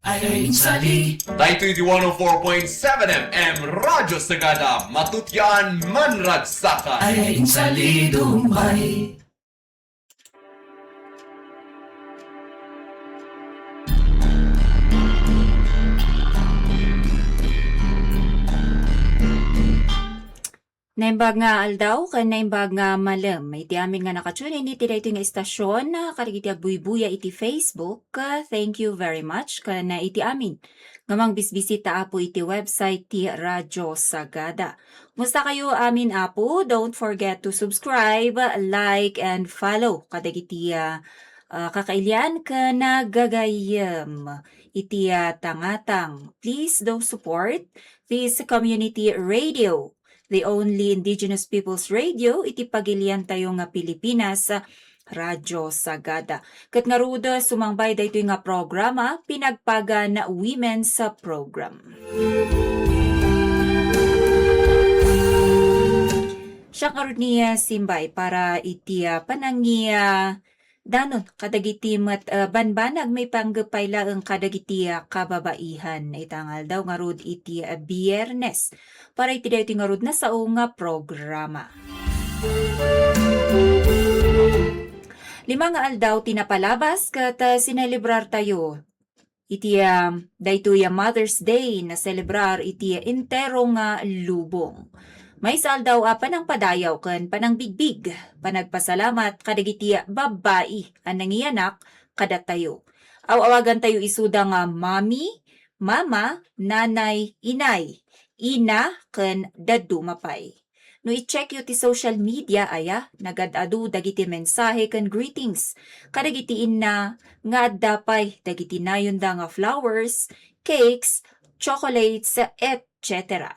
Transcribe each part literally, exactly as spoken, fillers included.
Ay, ay, insali. Daytoy ti one oh four point seven F M Radyo Sagada, matutyan, manragsakan. Ay, ay, insali, dumay. Naimbag nga aldaw ken naimbag nga malem iti amin nga nakatune in iti daytoy nga istasyon, ah, kadagiti agbuybuya iti Facebook. Ah, thank you very much ken, ah, iti amin nga mangbisbisita, Apo, iti website ti Radyo Sagada. Kumusta kayo amin, Apo? Don't forget to subscribe, like, and follow kadagiti, ah, ah, kakailian ken, ah, gagayyem iti, ah, tangatang. Please do support this community radio, the only indigenous people's radio iti pagiliantayo nga Pilipinas, Radyo Sagada. Ket ngarud, sumangbay daytoy nga programa, Pinagpagan Women's Program. Siak ngarud ni, ah, Simbay para iti, ah, panangi-, ah, danon kadagiti met, ah, banbanag maipanggep pay laeng kadagiti, ah, kababaihan. Ita nga aldaw ngarud iti, ah, Biyernes. Para iti daytoy ngarud nga sao nga programa. Lima nga aldaw ti napalabas ket, ah, sinelebrartayo iti, ah, daytoy a Mother's Day naselebrar iti entero nga lubong. Maysa aldaw a panangpadayaw ken panangbigbig, panagpasalamat kadagiti babbai a nangiyanak kadatayo. Aw-awagantayo isuda nga mami, mama, nanay, inay, ina, ken dadduma pay. No i-checkyo ti social media, aya, nagad-adu dagiti mensahe ken greetings kadagiti inna nga adda pay dagiti nayonda nga flowers, cakes, chocolates, et cetera.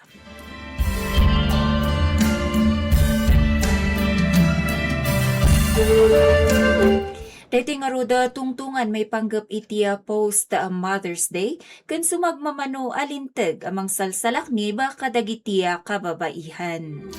Daytoy ngarud a tungtungan maipanggep iti, ah, post, ah, Mother's Day, ken sumagmamano a linteg a mangsalsalaknib kadagiti, ah, kababaihan.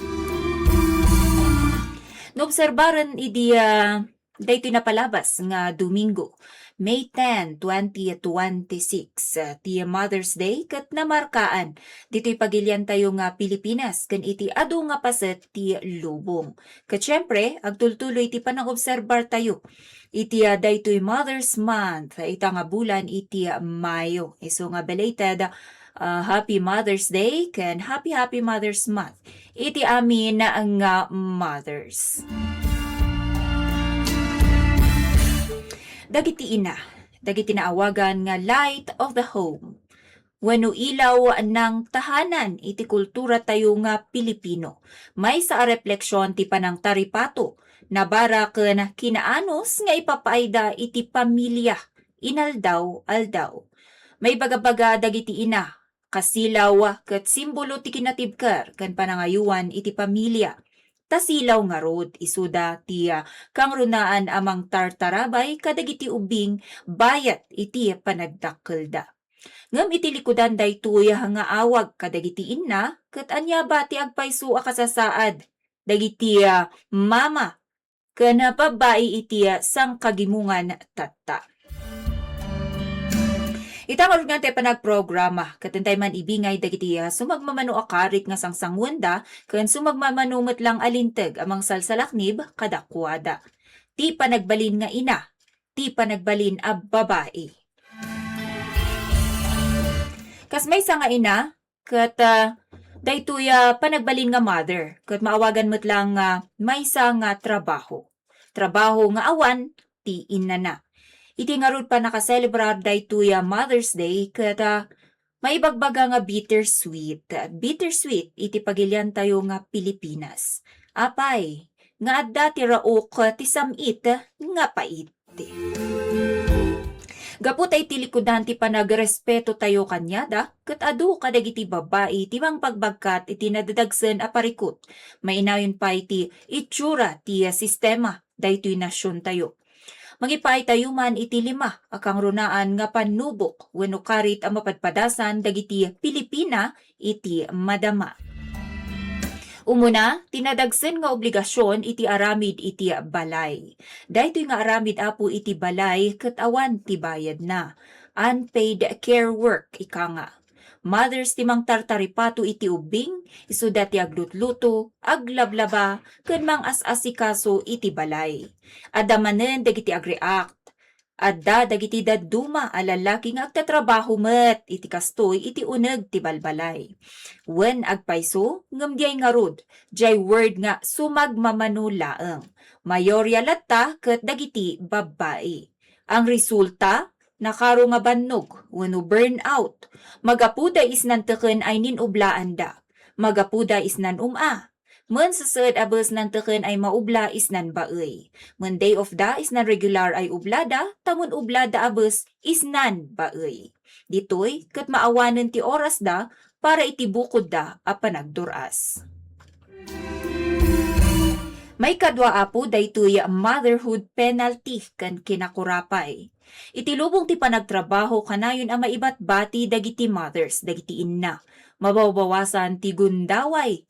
Naobserbaren idi, ah, daytoy napalabas nga Domingo, May ten, twenty twenty-six, ah, ti Mother's Day ket namarkaan ditoy pagiliantayo nga Pilipinas ken iti adu nga paset ti lubong. Ket siempre, agtultuloy ti panangobserbartayo iti, ah, daytoy Mother's Month, ita nga bulan iti, ah, Mayo. Isu nga belated, ah, Happy Mother's Day ken Happy Happy Mother's Month iti amin nga mothers. Dagiti ina, dagiti naawagan nga light of the home wenno ilaw nang tahanan iti kulturatayo nga Pilipino. Maysa a refleksion ti panangtaripato, nabara ken kinaanus nga ipapaayda iti pamilya inaldaw-aldaw. Maibagabaga dagiti ina, kasilaw ket simbolo ti kinatibker ken panangayowan iti pamilya. Ta silaw ngarud, isuda ti, ah, kangrunaan a mangtartarabay kadagiti ubing bayat iti panagdakkelda. Ngem iti likudan daytoy nga awag kadagiti inna, ket ania ba ti agpayso a kasasaad dagiti, ah, mama ken babbai iti, ah, sangkagimongan tatta? Ita ngarud nga ti panagprograma, ket intay man ibingay dagiti, ah, sumagmamano a karit nga sangsanguenda ken sumagmamano met lang a linteg a mangsalsalaknib kadakuada. Ti panagbalin nga ina, ti panagbalin a babai. Kas maysa nga ina, ket, ah, daytoy a panagbalin nga mother, ket maawagan met lang nga maysa nga trabaho. Trabaho nga awan ti innana. Iti ngarud pannakaselebrar daytoy a Mother's Day, ket, ah, maibagbaga nga bittersweet. Bittersweet iti pagiliantayo nga Pilipinas. Apay, nga adda ti raok ti sam-it nga pait. Gapu ta iti likudan ti panagrespeto tayo kaniada, ket adu kadagiti babbai ti mangbagbagkat iti nadadagsen a parikut. Mainayon pay ti itsura ti sistema daytoy nasiontayo. Mangipaaytayo man iti lima a kangrunaan nga pannubok wenno karit a mapadpadasan dagiti Pilipina iti madama. Umuna, ti nadagsen nga obligasion iti aramid iti balay. Daytoy nga aramid, Apo, iti balay ket awan ti bayadna. unpaid care work, ika nga. Mothers ti mangtartaripato iti ubbing, isuda ti aglutluto, aglablaba, ken mangas-asikaso iti balay. Adda manen dagiti ag-react. Adda dagiti dadduma a lallaki nga agtatrabaho met iti kastoy iti uneg ti balbalay. Wen agpayso, ngem diay ngarud, diay word nga sumagmamano laeng. Mayoria latta ket dagiti babbai. Ang resulta, nakaro nga bannog wenno burnout. Magapuda isnan teken ay nin-ublaanda. Magapuda isnan um-a. Wen sesed a bes nanteken ay maubla isnan baey. Wen day off da isnan regular ay ublada, ta wen ublada a bes isnan baey. Ditoy, ket maawanen ti orasda para iti bukodda a panagdur-as. Maikadua, Apo, daytoy motherhood penalty ken kinakurapay. Iti lubong ti panagtrabaho, kanayon a maibatbati dagiti mothers, dagiti inna. Mabawbawasan ti gundaway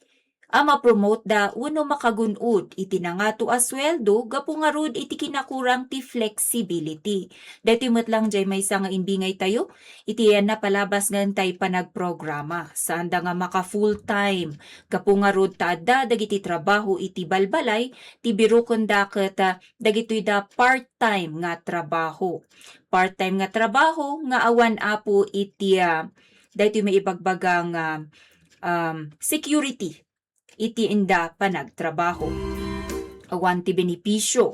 a mapromote da wenno makagun-od iti nangato a sueldo gapu ngarud iti kinakurang ti flexibility. Daytoy met lang diay maysa nga imbingay tayo iti napalabas nga entay panagprograma. Saanda nga maka full time. Gapu ngarud ta adda dagiti trabaho iti balbalay, ti birokenda ket, ah, dagitoy da part-time nga trabaho. Part-time nga trabaho nga awan, Apo, iti, ah, daytoy maibagbaga nga, um, security iti inda panagtrabaho. Awan ti benepisyo.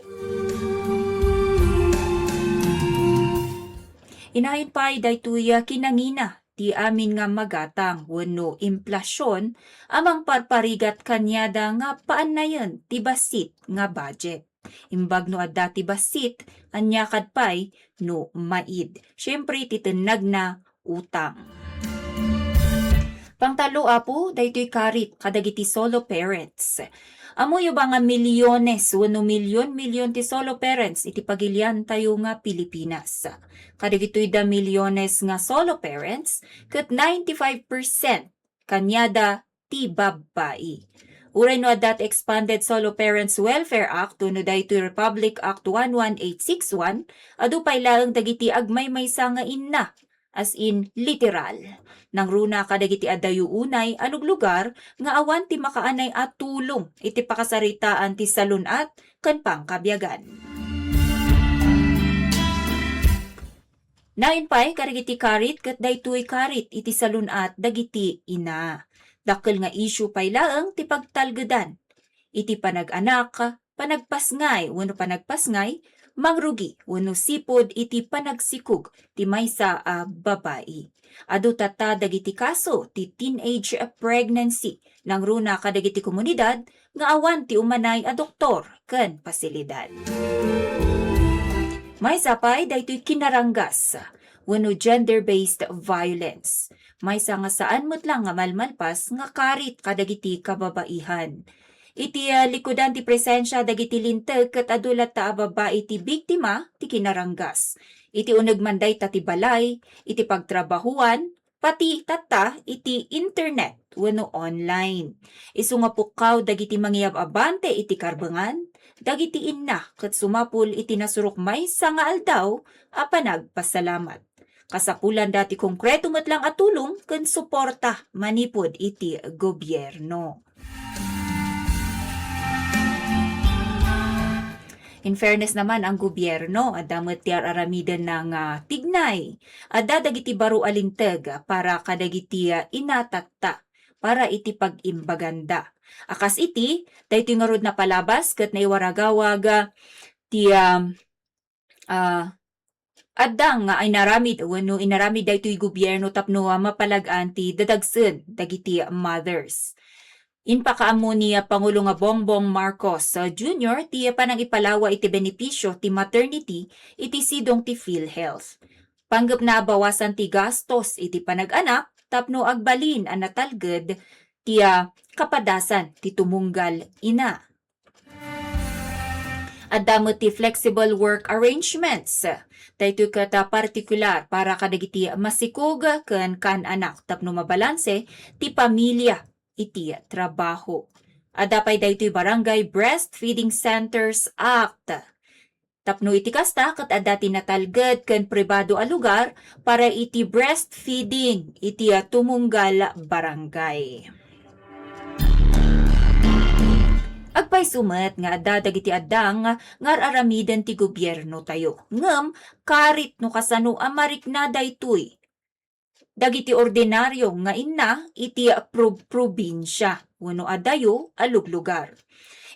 Inayon pay daytoy, ah, kinangina ti amin nga magatang wenno inflasyon a mangparparigat kaniada nga paannayen ti bassit nga budget. Imbag no adda ti bassit, ania kad pay no maid? Siyempre, ti tennagna, utang. Pangtallo, Apo, daytoy karit kadagiti solo parents. Ammoyo ba nga milyones wenno milyon-milyon ti solo parents iti pagiliantayo nga Pilipinas? Kadagitoy da milyones nga solo parents, ket ninety-five percent kaniada ti babbai. Uray no adda ti Expanded Solo Parents Welfare Act wenno daytoy Republic Act one one eight six one, adu pay laeng dagiti agmaymaysa nga inna, as in, literal. Nangruna kadagiti adayo unay a luglugar nga awan ti makaanay a tulong iti pakasaritaan ti salun-at ken pangkabiagan. Nayon pay kadagiti karit ket daytoy karit iti salun-at dagiti ina. Dakkel nga issue pay laeng ti pagtalgedan iti panag-anak, panagpasngay wenno panagpasngay, mangrugi wenno sipud iti panagsikog ti maysa a babai. Adu tatta dagiti kaso ti teenage pregnancy, nangruna kadagiti komunidad nga awan ti umanay a doktor ken pasilidad. Maysa pay daytoy kinaranggas wenno gender-based violence. Maysa nga saan met lang nga malmalpas nga karit kadagiti kababaihan. Iti, ah, likudan ti presensia dagiti linteg ket adu latta a babbai ti biktima ti kinaranggas. Iti uneg man dayta ti balay, iti pagtrabahuan, pati tatta iti internet wenno online. Isu nga pukkaw dagiti mangiyab-abante iti karbengan, dagiti inna ket sumapul iti nasurok maysa nga aldaw a panagpasalamat. Kasapulanda ti konkreto met lang a tulong ken suporta manipud iti gobierno. In fairness naman, ang gobyerno, adda met ti ar-aramidenna nga tignay. Adda dagiti baro a linteg para kadagiti, ah, inatatta para iti pag-imbaganda. A kas iti, daytoy ngarud napalabas ket naiwaragawag, ah, ti, ah, ah, adda nga inaramid wenno inaramid daytoy gobyerno tapno, ah, mapalag-an ti dadagsen dagiti mothers. Impakaammo ni, ah, Pangulo nga Bongbong Marcos, ah, Junior ti panangipalawa iti benepisio ti maternity iti sidong ti PhilHealth. Panggepna a bawasan ti gastos iti panag-anak tapno agbalin a natalged ti, ah, kapadasan ti tumunggal ina. Adda met ti flexible work arrangements. Daytoy ket, ah, partikular para kadagiti masikog ken kaan-anak tapno mabalanse ti pamilya iti trabaho. Adda pay daytoy Barangay Breastfeeding Centers Act. Tapno iti kasta, ket adda ti natalged ken pribado a lugar para iti breastfeeding iti, ah, tumunggal barangay. Agpayso met nga adda dagiti addang nga ar-aramiden ti gobiernotayo. Ngem, karit no kasano a marikna daytoy dagiti ordinario nga inna iti pro-, probinsia wenno adayo a luglugar.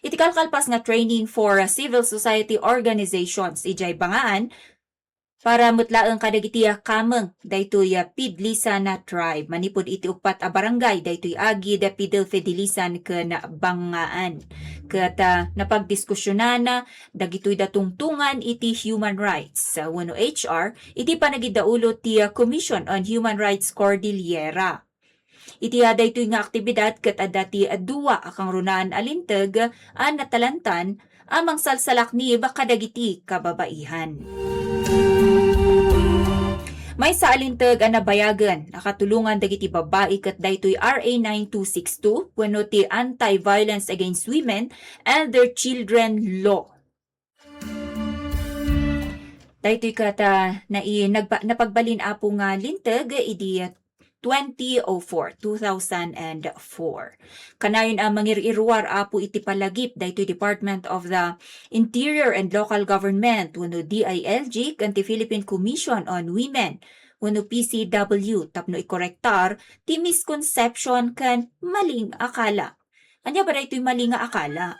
Iti kalkalpas nga training for civil society organizations idiay Bangaan, para met laeng kadagiti kameng daytoy a Pidlisan a tribe manipud iti uppat a barangay daytoy agid Pidelfedilisan ken Bangaan. Ket, ah, napagdiskusionana dagitoy da tungtungan iti human rights, ah, wenno H R, iti panagiddaulo ti, ah, Commission on Human Rights Cordillera. Iti, ah, daytoy nga aktibidad ket adda ti, ah, dua a kangrunaan a linteg a natalantan a mangsalsalaknib kadagiti kababaihan. Maysa a linteg a nabayagen a katulongan dagiti babbai ket daytoy R A nine two six two wenno ti Anti-Violence Against Women and Their Children Law. Daytoy ket, ah, nai-, nagba-, napagbalin, Apo, nga linteg idi twenty oh four, two thousand and four. Kanayon a mangir-iruar, Apo, iti palagip daytoy Department of the Interior and Local Government wenno D I L G ken ti Philippine Commission on Women wenno P C W tapno ikorektar ti misconception ken maling akala. Ania ba daytoy maling nga akala?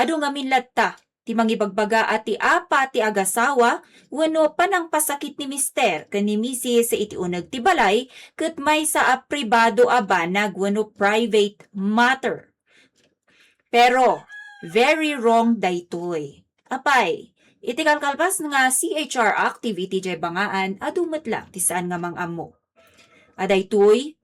Adu ngamin latta ti mangibagbaga a ti apa ti agasawa wenno panangpasakit ni mister ken ni misis iti uneg ti balay ket maysa a pribado a banag wenno private matter. Pero, very wrong daytoy. Apay, iti kalkalpas nga C H R activity jay Bangaan, adu met la ti saan nga mang-ammo. A daytoy,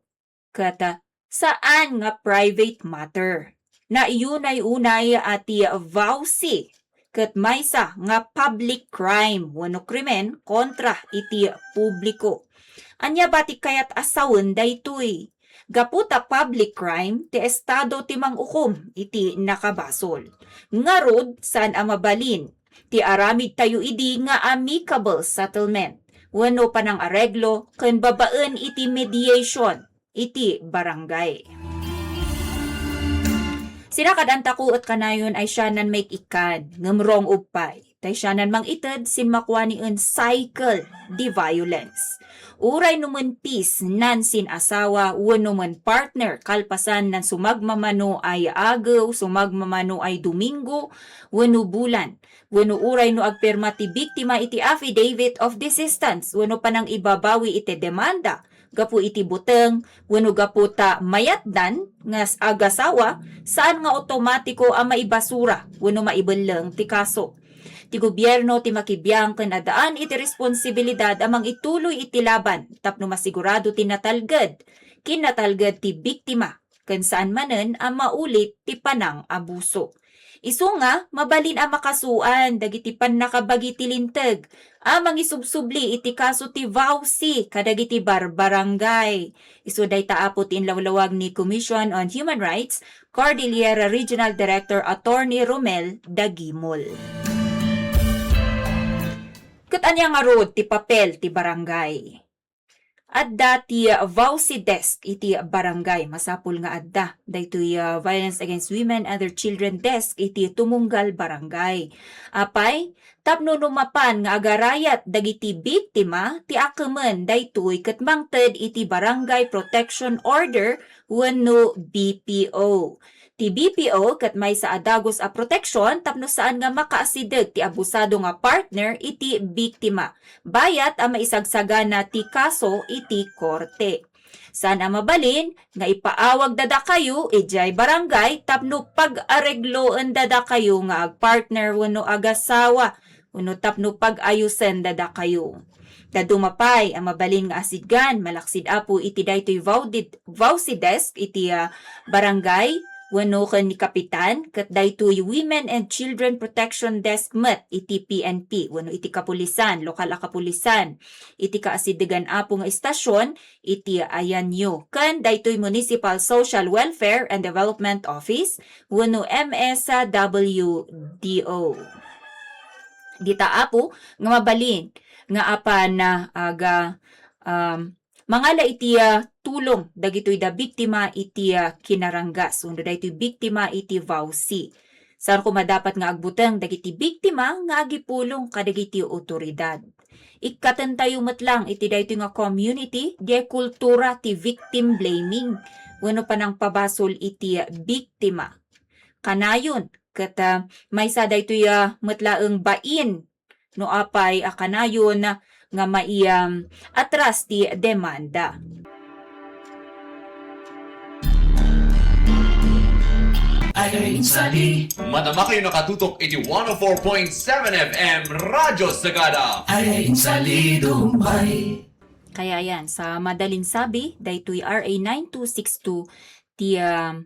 ket, ah, saan nga private matter. Naiyunay-unay a ti VAWC ket maysa nga public crime wenno krimen kontra iti publiko. Ania ba ti kayat a sawen daytoy? Gapu ta public crime ti estado ti mangukom iti nakabasol. Ngarud, saan a mabalin ti aramidtayo idi nga amicable settlement wenno panangareglo ken babaen iti mediation iti barangay. Sinakadantako et kanayon ay sianan maik-ikkan, ngem wrong upay. Tay sianan mangited sin makuanien cycle di violence. Uray no men peace nan sin asawa wenno men partner kalpasan nan sumagmamano ay agew, sumagmamano ay Domingo wenno bulan, wenno uray no agpirma ti biktima iti affidavit of desistance wenno panangibabawi iti demanda gapu iti buteng wenno gapu ta mayatdan nga s-, agasawa, saan nga automatiko a maibasura wenno maibelleng ti kaso. Ti gobierno ti makibiang ken addaan iti responsibilidad a mangituloy iti laban tapno masigurado ti natalged, kinnatalged ti biktima ken saan manen a maulit ti panangabuso. Isu nga, mabalin a makasuan dagiti pannakabagi ti linteg a mangisubsubli iti kaso ti VAWC kadagiti barbarangay. Isu dayta, Apo, ti inlawlawag ni Commission on Human Rights, Cordillera Regional Director Attorney Romel Dagimol. Ket ania ngarud ti papel ti barangay? Adda ti, ah, VAWC desk iti barangay. Masapul nga adda daytoy, ah, Violence Against Women and Their Children desk iti tumunggal barangay. Apay, tapno no mapan nga agarayat dagiti biktima ti akemen daytoy ket mangted iti Barangay Protection Order wenno B P O. Ti B P O ket maysa a dagus a proteksion tapno saan nga makaasideg ti abusado nga partner iti biktima, bayat a maisagsagana ti kaso iti korte. Saan a mabalin nga ipaawagda dakayo idiay barangay tapno pag-aregloen da dakayo nga agpartner wenno agasawa wenno tapno pag-ayusen da dakayo. Dadduma pay a mabalin nga asidgan malaksid, Apo, iti daytoy VAWC desk iti, ah, barangay wenno ken ni kapitan, ket daytoy Women and Children Protection Desk met iti P N P wenno iti kapulisan, lokal a kapulisan. Iti kaasidegan, Apo, nga istasyon iti ayanyo ken daytoy Municipal Social Welfare and Development Office wenno M S W D O. Dita, Apo, nga mabalin nga apan, ah, aga, um, mangala iti, ah, tulong dagitoy da biktima iti, ah, kinaranggas wenno daytoy biktima iti VAWC. Saan koma dapat nga agbuteng dagiti biktima nga agipulong kadagiti otoridad. Ikkatentayo met lang iti daytoy nga community, diay kultura ti victim blaming wenno panangpabasol iti biktima. Kanayon, ket, ah, maysa daytoy, ah, met laeng bain no apay a kanayon nga maiyam atras ti demanda. Ay, ay, insali. Madama kayo nakatutok iti one oh four point seven F M Radyo Sagada. Ay, ay, insali, dumbay. Kaya yan, sa madaling sabi, daytoy R A nine two six two ti, ah,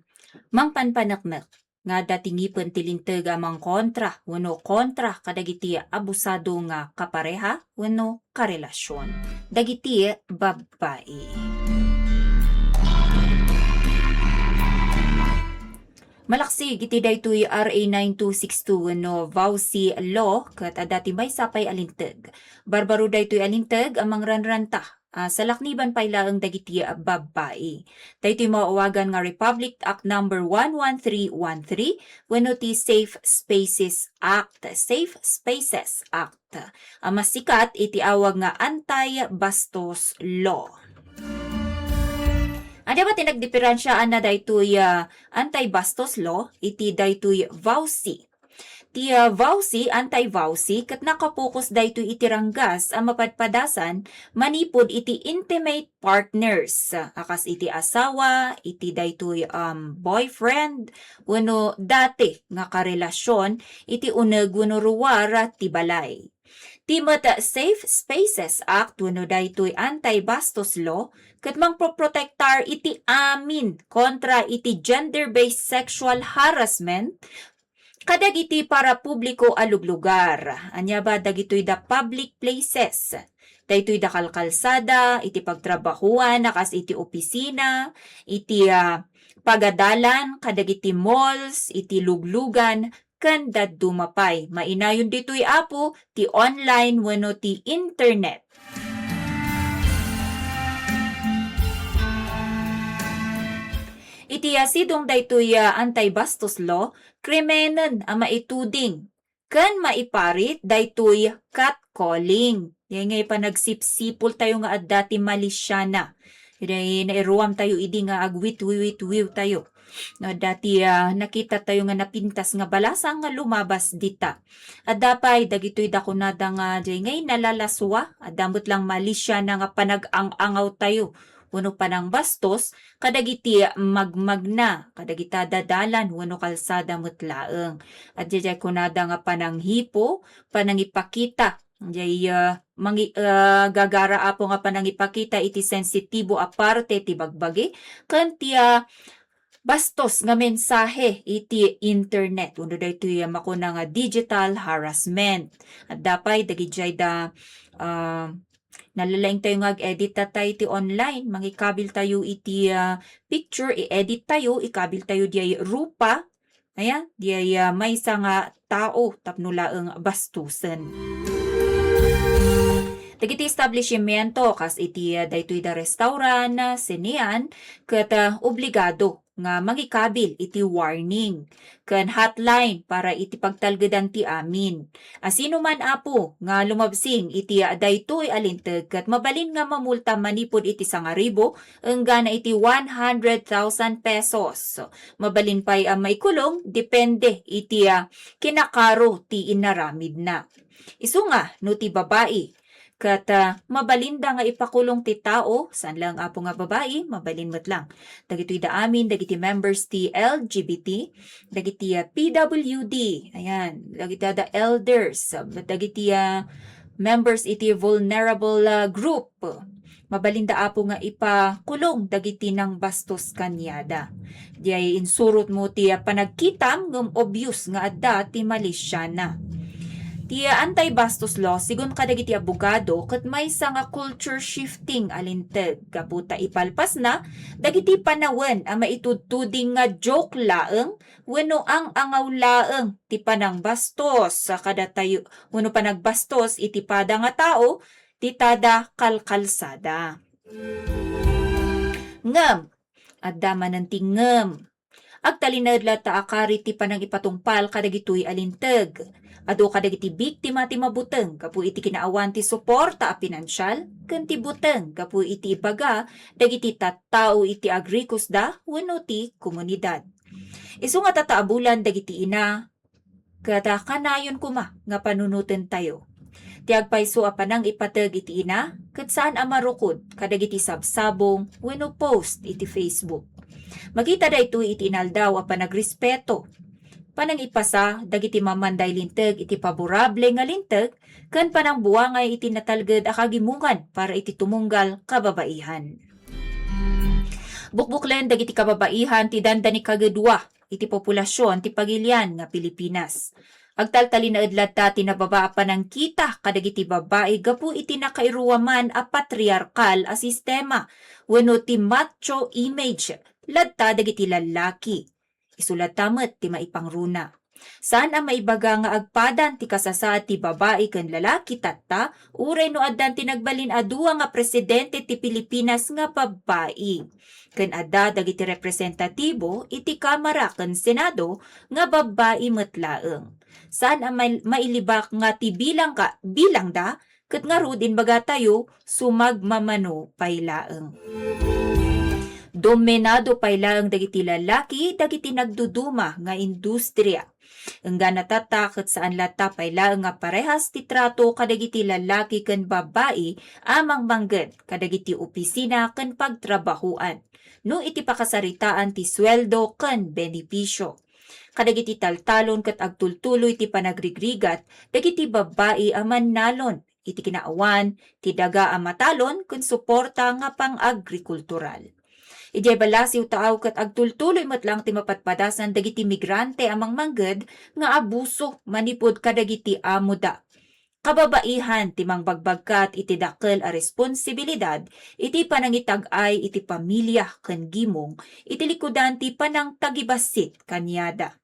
mangpanpaneknek nga adda ti ngipen ti linteg a mangkontra wenno kontra kadagiti abusado nga kapareha wenno karelasion dagiti babbai. Malaksig iti daytoy R A nine two six two wenno VAWC law ket adda ti maysa pay a linteg. Barbaro daytoy a linteg a mangranranta a salakniban pay laeng dagiti babbai. Daytoy maawagan nga Republic Act Number one one three one three wenno ti Safe Spaces Act, Safe Spaces Act, a masikat iti awag nga Anti-Bastos Law. Ania ba ti nagdiperensiaanna daytoy, ah, Anti-Bastos Law iti daytoy VAWC? Ti, ah, VAWC, Anti-VAWC, ket nakapokus daytoy iti ranggas a mapadpadasan manipud iti intimate partners, a kas iti asawa, iti daytoy, um, boyfriend, wenno dati nga karelasion iti uneg wenno ruar ti balay. Ti met Safe Spaces Act wenno daytoy Anti-Bastos Law ket mangpoprotektar iti amin kontra iti gender-based sexual harassment kadagiti parapubliko a luglugar. Ania ba dagitoy da public places? Daytoy da kalkalsada, iti pagtrabahoan a kas iti opisina, iti, ah, pagadalan, kadagiti malls, iti luglugan, ken dadduma pay. Mainayon ditoy, Apo, ti online wenno ti internet. Iti, ah, sidong daytoy, ah, Anti-Bastos Law, krimenen a maituding ken maiparit daytoy catcalling. Diay nga ipanagsipsipul tayo nga adda ti malisiana. Diay nairuam tayo idi nga agwitwiwitwiw tayo. No, adda ti, ah, nakita tayo nga napintas nga balasang nga lumabas dita. Adda pay dagitoy da kunada nga diay ngay nalalaswa, adda met lang malisiana nga panag-ang-angaw tayo wenno panangbastos kadagiti magmagna, kadagita dadalan wenno kalsada met laeng. Adda diay kunada nga pananghipo, panangipakita, diay, ah, mangi-, ah, gagara, Apo, nga panangipakita iti sensitibo a parte ti bagbagi ken ti, ah, bastos nga mensahe iti internet wenno daytoy, ah, makuna nga digital harassment. Adda pay dagidiay da, ah, nalalaing tayo nga ag-edit ta tayo iti online, mangikabil tayo iti, ah, picture, i-edit tayo, ikabil tayo diay rupa, ayan, diay, ah, maysa nga tao tapno laeng bastusen. Dagiti establishmento, kas iti, ah, daytoy da restaurant, ah, sinean, ket, ah, obligado nga mangikabil iti warning ken hotline para iti pagtalgedan ti amin. A sino man, Apo, nga lumabsing iti daytoy a linteg ket mabalin nga mamulta manipud iti sangaribu enggana iti one hundred thousand pesos. Mabalin pay a maikulong depende iti, ah, kinakaro ti inaramidna. Isu nga, no ti babai, ket, ah, mabalinda nga ipakulong ti tao, saan lang, Apo, nga babai, mabalin met lang. Dagitoy da amin, dagiti members ti L G B T, dagiti, ah, P W D, ayan, dagiti da elders, ah, dagiti, ah, members iti vulnerable, ah, group. Mabalinda, Apo, nga ipakulong dagiti nangbastos kaniada. Diay insurot mo ti, ah, panagkitam ngem obvious nga adda ti malisiana. Ti anti-bastos law, sigun kadagiti abogado, ket maysa nga culture shifting a linteg, gapu ta ipalpasna dagiti panawen a maitudtuding nga joke laeng wenno ang-angaw laeng ti panangbastos kadatayo wenno panagbastos iti pada nga tao ti tada kalkalsada. Ngem, adda manen ti ngem. Agtalinaed latta a kari ti panangipatungpal kadagitoy a linteg. Adu kadagiti biktima ti mabuteng gapu iti kinaawan ti suporta a pinansial ken ti buteng gapu iti ibaga dagiti tattao iti agrikusda wenno ti komunidad. Isu nga tataabulan dagiti ina, ket kanayon koma nga panunotentayo. Ti agpayso a panangipateg iti ina ket saan a marukod kadagiti sabsabong wenno post iti Facebook. Makita daytoy iti inaldaw a panagrespeto, panangipasa dagiti mamanday linteg iti paborable nga linteg ken panangbuangay iti natalged a kagimongan para iti tumunggal kababaihan. Bukbuklen dagiti kababaihan ti dandani kagedua iti populasion ti pagilian nga Pilipinas. Agtaltalinaed latta ti nababa a panangkita kadagiti babbai gapu iti nakairuaman a patriarkal a sistema wenno ti macho image latta dagiti lallaki. Isu latta met ti maipangruna. Saan a maibaga nga agpadan ti kasasaad ti babai ken lalaki tatta, uray no addan ti nagbalin a dua nga presidente ti Pilipinas nga babbai. Ken adda dagiti representatibo iti Kamara ken Senado nga babbai met laeng. Saan a mal-, mailibak nga ti bilang ka, bilangda ket ngarud, imbagatayo, sumagmamano pay laeng. Dominado pay laeng dagiti lallaki dagiti nagduduma nga industria. Enggana tatta ket saan latta pay laeng nga parehas ti trato kadagiti lallaki ken babbai a mangmangged kadagiti opisina ken pagtrabahoan, no iti pakasaritaan ti sueldo ken benepisio. Kadagiti taltalon ket agtultuloy ti panagrigrigat dagiti babbai a mannalon iti kinaawan ti daga a matalon ken suporta nga pang-agrikultural. Idiay balasiw taaw ket agtultuloy met laeng ti mapatpadasan dagiti migrante a mangmangged nga abuso manipud kadagiti amoda. Kababaihan ti mangbagbagkat iti dakkel a responsibilidad iti panangitag-ay iti pamilia ken gimong iti likudan ti panangtagibassit kaniada.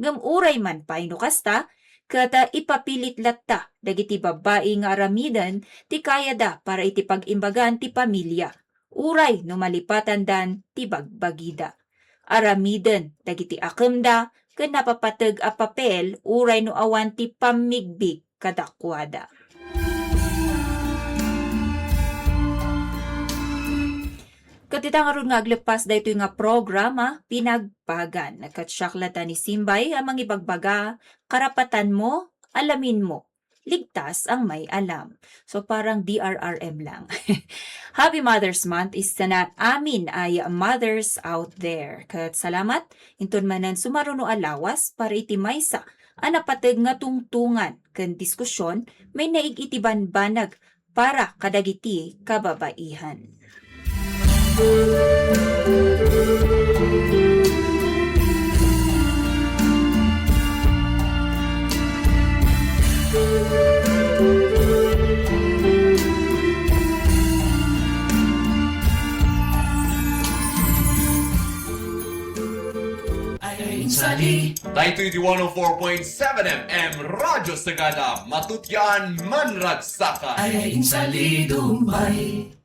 Ngem uray man pay no kasta, ket ipapilit latta dagiti babbai nga aramiden ti kayada para iti pag-imbagan ti pamilia, uray no malipatandan ti bagbagida. Aramiden dagiti akemda ken napapateg a papel uray no awan ti pammigbig kadakuada. Ket ita ngarud nga agleppas daytoy nga programa, Pinagbagan. Ket siak latta ni Simbay a mangibagbaga, karapatanmo, alaminmo, ligtas ang may alam. So, parang D R R M lang. Happy Mother's Month is sana amin ay mothers out there. Ket salamat, inton manen sumaruno a lawas para iti maysa a napateg nga tungtungan ken diskusyon, may naig iti banbanag para kadagiti kababaihan. Ay, ay, insali. Daytoy ti one oh four point seven F M Radyo Sagada, matutian, manragsakan. Ay, ay, insali, dumay.